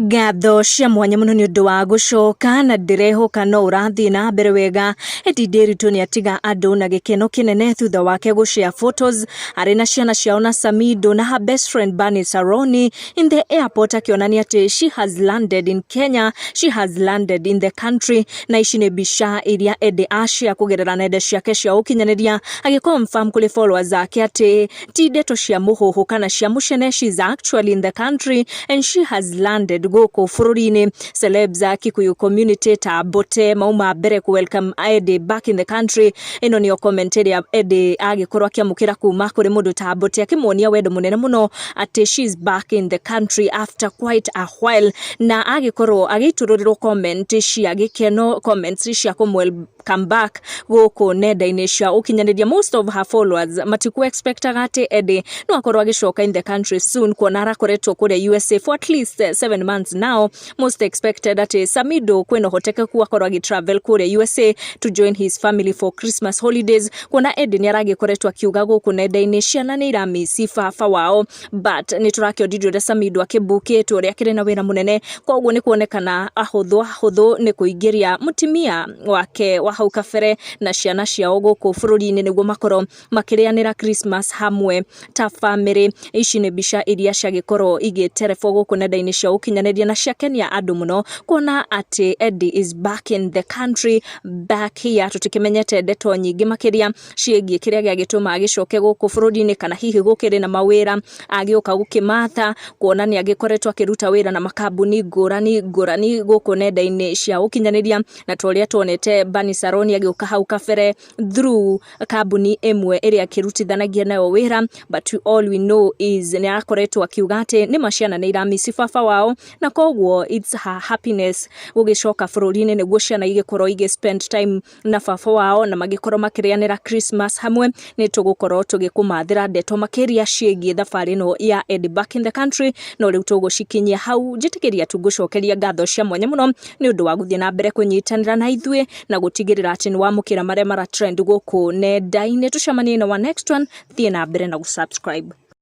Ngatho cia mwanya mũno nĩ ũndũ wa gũcoka na ndĩrehoka no ũrathiĩ na mbere wega. Eddie Ndiritu nĩ atiga andũ na gĩkeno kĩnene thutha wake gũ share photos arĩ na ciana ciao na Samido na her best friend Bernice Saroni in the airport, akĩonania atĩ she has landed in Kenya, she has landed in the country. Na ici nĩ mbica iria Eddie ashare kũgerera nenda ciake cia ũkinyanĩria, agĩ confirm kũrĩ followers ake atĩ ti ndeto cia mũhuhu kana cia mũcene, she is actually in the country and she has landed gũkũ bũrũri-inĩ. Celebs a Kikuyu community ta Mbote mauma mbere ku welcome Eddie back in the country. Ĩno nĩyo comment ĩrĩa Eddie agĩkorwo akĩamũkĩra kuma kũrĩ mũndũ ta Mbote, akĩmuonia wendo mũnene mũno atĩ she is back in the country after quite a while, na agĩkorwo agĩitũrũrĩrwo comment cia gĩkeno, comments cia kũmũ come back gũkũ nenda-inĩ cia ũkinyanĩria. Most of her followers matiku expectaga atĩ Eddie no akorwo agĩcoka in the country soon, kuona arakoretwo kũrĩa USA for at least 7 months now. Most expected atĩ Samido kwĩna ũhotekeku akorwo agĩtravel kũrĩa USA to join his family for Christmas holidays, kuona Eddie nĩ aragĩkoretwo akiuga gũkũ nenda-inĩ ciana nĩ iramisi baba wao. But nĩ tũrakĩondirio ũrĩa Samido akĩbukĩtwo, ũrĩa akĩrĩ na wĩra mũnene, koguo nĩ kuonekana ahũthũ ahũthũ nĩ kũingĩria mũtumia wake wa hau kabere na ciana ciao gũkũ bũrũri-inĩ nĩguo makorwo makĩrĩanĩra Christmas hamwe ta family. Ici nĩ mbica iria ciagĩkorwo igĩterebwo gũkũ nenda-inĩ cia ũkinyanĩria na ciakenia andũ mũno, kuona atĩ Eddie is back in the country, back here. Tũtikĩmenyete ndeto nyingĩ makĩria ciĩgiĩ kĩrĩa gĩagĩtũma agĩcoke gũkũ bũrũri-inĩ, kana hihi gũkĩrĩ na mawĩra agĩũka gũkĩmatha, kuona nĩ agĩkoretwo akĩruta wĩra na makambuni ngũrani ngũrani gũkũ nenda-inĩ cia ũkinyanĩria, na ta ũrĩa tuonete Bernice Saroni agĩũka hau kabere through kambuni ĩmwe ĩrĩa akĩrutithanagia nayo wĩra. But all we know is nĩ arakoretwo akiuga atĩ nĩ ma ciana nĩ iramisi baba wao, na koguo it's her happiness gũgĩcoka bũrũri-inĩ nĩguo ciana igĩkorwo igĩ spend time na baba wao na magĩkorwo makĩrĩanĩra Christmas hamwe. Nĩ tũgũkorwo tũgĩkũmathĩra ndeto makĩria ciĩgiĩ thabarĩ ĩno ya Eddie back in the country, no rĩu tũgũcikinyia hau. Njĩtĩkĩria tu ngũcokeria ngatho cia mwanya mũno nĩ ũndũ wa gũthiĩ na mbere kũnyitanĩra na ithuĩ na gũtigĩrĩra atĩ nĩ wamũkĩra marĩa mara trend gũkũ nenda-inĩ. Tũcemanie na wa next one. Thiĩ na mbere na gũsubscribe.